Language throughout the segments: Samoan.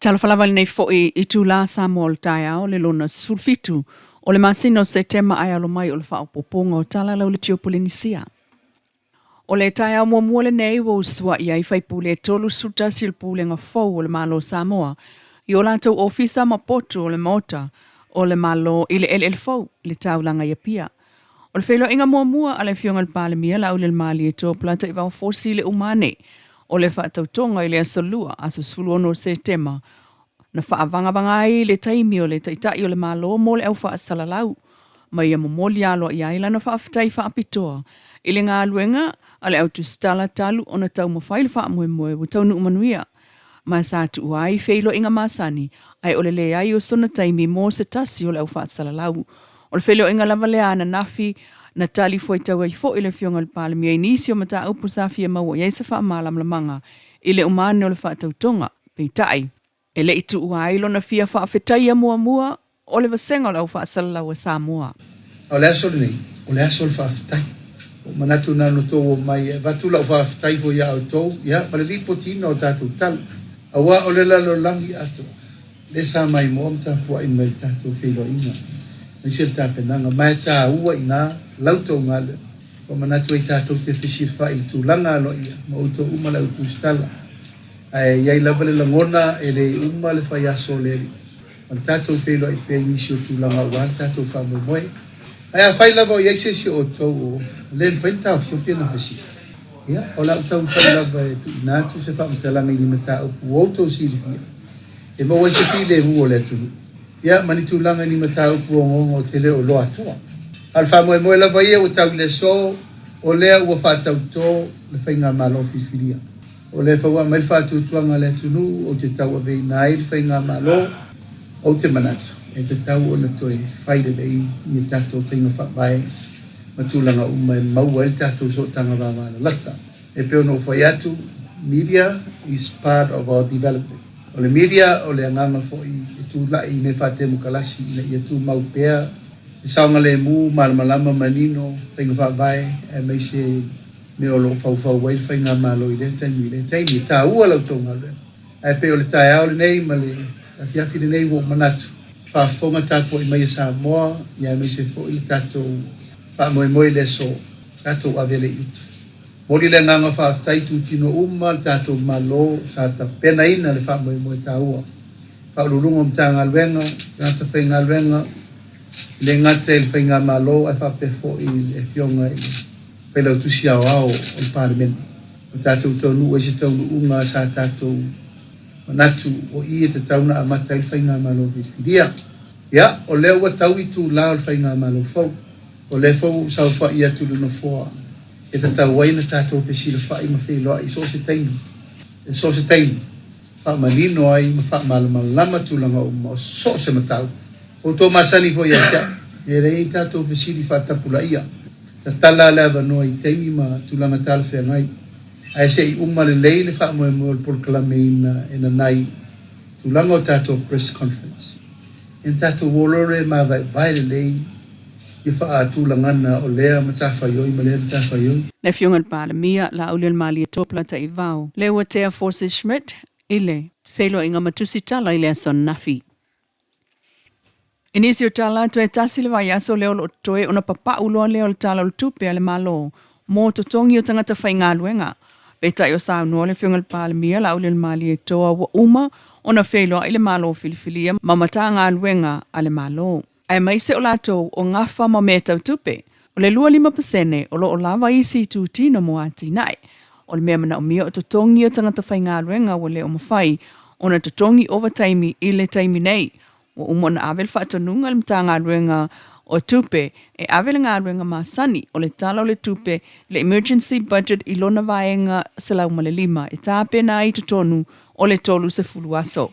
Talofa lava i lenei foi itula Samoa o le taeao le lona 17 o le masina o Setema ae alo mai o le faaopoopoga o tala lau le Polenisia. O le taeao muamua lenei ua usua'i ai faipule e 31 o le Pulega fou o le Malo o Samoa i o latou ofisa ma potu o le Maota o le Malo i le eleele fou i le taulaga i Apia. O le feiloaiga muamua a le Afioga i le Palemia Laaulialemalietoa Polataivao Fosi i le uma ane o le faatautoga i le Aso Lua, aso 16 o Setema, na faavagavaga ai le taimi o le Taitai o le Malo mo le au faasalalau, ma ia momoli aloaia ai lana faafetai faapitoa i le galuega a le au tusitala talu ona taumafai le faamoemoe ua taunuu manuia, ma sa tuua ai feiloaiga masani ae o le leai o sona taimi mo se tasi o le au faasalalau. O le feiloaiga lava lea ananafi na tali fuaitau ai foi le Afioga i le Palemia i nisi o mataupu sa fia maua i ai se faamalamalamaga i le uma ane o le faatautoga. Peitai, e le i tuua ai lona fia faafetaia muamua o le vasega o le au faasalalau a Samoa. A o le aso lenei, o le aso o le faafetai. Ua ou manatu na ona outou omai e avatu lau faafetai foi ia outou, ia, ma le lipotiina o tatou tala. Aua o le lalolagi atoa, lea sa maimoa ma tapuai mai i le tatou feiloaiga, aemaise le tapenaga, ma e taua i ina la outou galuega. Ua manatu ai tatou te fesilafai i le tulaga aloaia ma outou uma le au tusitala. Ae i ai lava le lagona e le uma le faiaso o le Alii, ma le tatou feiloai pea i nisi o tulaga aua le tatou faamoemoe. Ae afai lava o i ai se isi o outou o le mafai ona taofiofi ana fesili, ia, o le a ou taumafai lava e tuuina atu se faamatalaga i ni mataupu ua outou silafia e maua ai se filemu o le atunuu, ia, ma ni tulaga i ni mataupu ogaoga ou te le o iloa atua. A o le faamoemoe lava ia ua tau i le aso, o lea ua faatauto le faigamalo filifilia. O lea foi ua aumai le faatuatuaga a le atunuu ou te tauaveina ai le faigamalo, ou te manatu e tatau ona toe fai lelei ni a tatou faiga faavae ma tulaga uma e maua ai le tatou sootaga vavalalata. E pei ona ou fai atu, media is part of our development. O le media o le agaga foi e tulai i mea faatemokalasi ina ia tumau pea le saogalemu, malamalama, manino faiga faavae aemaise mea o lo o faufau ai le faigamalo i lea taimi i lea taimi. E taua la outou galuega. Ae pei o le taeao lenei ma le afiafi lenei ua ou manatu, faafofoga tapuai mai e Samoa, ia aemaise foi le tatou faamoemoe i le aso, tatou ave lea i uta. Momoli le agaga faafetai i itutino uma o le tatou Malo sa tapenaina le faamoemoe taua. Faauluuluga o Matagaluega, tagata faigaluega, e le gata i le faigamalo ae faapea foi i le Afioga i le Failautusi Aoao o le Palemene. Ua tatou taunuu ai se taunuuga sa tatou manatu o i e tatau ona amata ai le faigamalo filifilia. Ia, o lea ua tau itula o le faigamalo fou. O lea foi ua ou saofai atu i le Nofoa e tatau ai ona tatou fesilafai ma feiloai i so o se taimi, i so o se taimi, faamanino ai ma faamalamalama tulaga uma o so o se mataupu. Ua outou masani foi ia te au, e leai ni tatou fesili faatapulaia, tatala le avanoa i taimi ma tulaga talafeagai, ae se i uma lelei le faamoemoe o le polokalameina e nanai tulaga o tatou press conference. Ia tatou o loa lea e mavaevae lelei ia faatulagana o lea matafaioi ma lea matafaioi. Le Afioga i le Palemia, Laaulialemalietoa Polataivao, Leuatea Force Schmidt i le feiloaiga ma tusitala i le aso ananafi. I nisi o tala, toe tasi le vaiaso lea o lo o totoe ona papau loa lea o le Tala o le Tupe a le Malo mo totogi o tagata faigaluega. Peitai o saunoa le Afioga i le Palemia, Laaulialemalietoa, ua uma ona feiloai le Malo filifilia ma Matagaluega a le Malo, aemaise o latou o gafa ma mea tau tupe. O le 25% o lo o lava isi itutino mo atinae. O le mea manaomia o totogi o tagata faigaluega ua le o mafai ona totogi ovataimi i le taimi nei. Ua uma ona ave le faatonuga i le Matagaluega o Tupe e ave le galuega masani o le Tala o le Tupe, le Emergency Budget i lona vaega 105 e tapena ai i totonu o le 30 aso.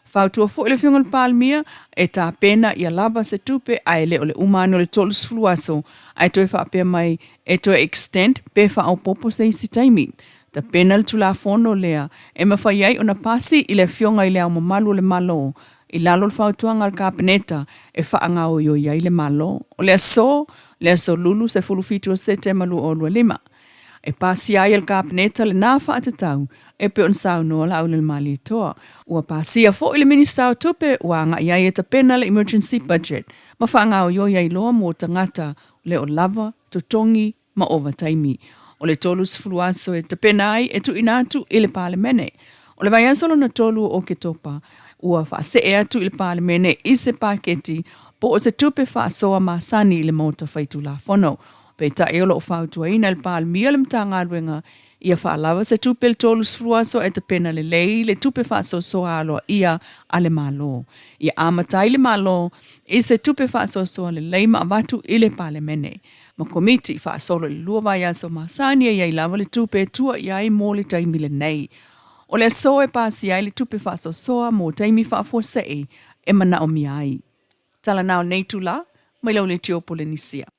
Fautua foi le Afioga i le Palemia e tapena ia lava se tupe ae le o le uma ane o le 30 aso ae toe faapea mai e toe extend pe faaopoopo se isi taimi. Tapena le Tulafono lea e mafai ai ona pasi i le Afioga i Le Ao Mamalu o le Malo i lalo o le fautuaga a le Kapeneta e faagaoioi ai le Malo. O le aso, le aso Lulu 17 o Setema 2025, e pasia ai e le Kapeneta lena faatatau E pei ona saunoa Laaulialemalietoa, ua pasia foi le Minisita o Tupe ua agai ai e tapena le Emergency Budget ma faagaoioi ai loa mo tagata le o lava totogi ma ovataimi. O le 30 aso e tapena ai e tuuina atu i le Palemene. O le vaiaso lona tolu o Oketopa, ua faasee atu i le Palemene i se paketi po o se tupe faasoa masani i le Maota Faitulafono. Peitai o lo o fautuaina e le Palemia le Matagaluega ia faalava se tupe i le 30 aso ae tapena lelei le tupe faasoasoa aloaia a le Malo. Ia amata ai le Malo i se tupe faasoasoa lelei ma avatu i le Palemene ma Komiti faasolo i le lua vaiaso masani e i ai lava le tupe e tua i ai mo le taimi lenei. O le aso e pasia ai le tupe faasoasoa mo taimi faafuasei e manaomia ai. Tala na o lenei itula mai lau leitio Polenisia.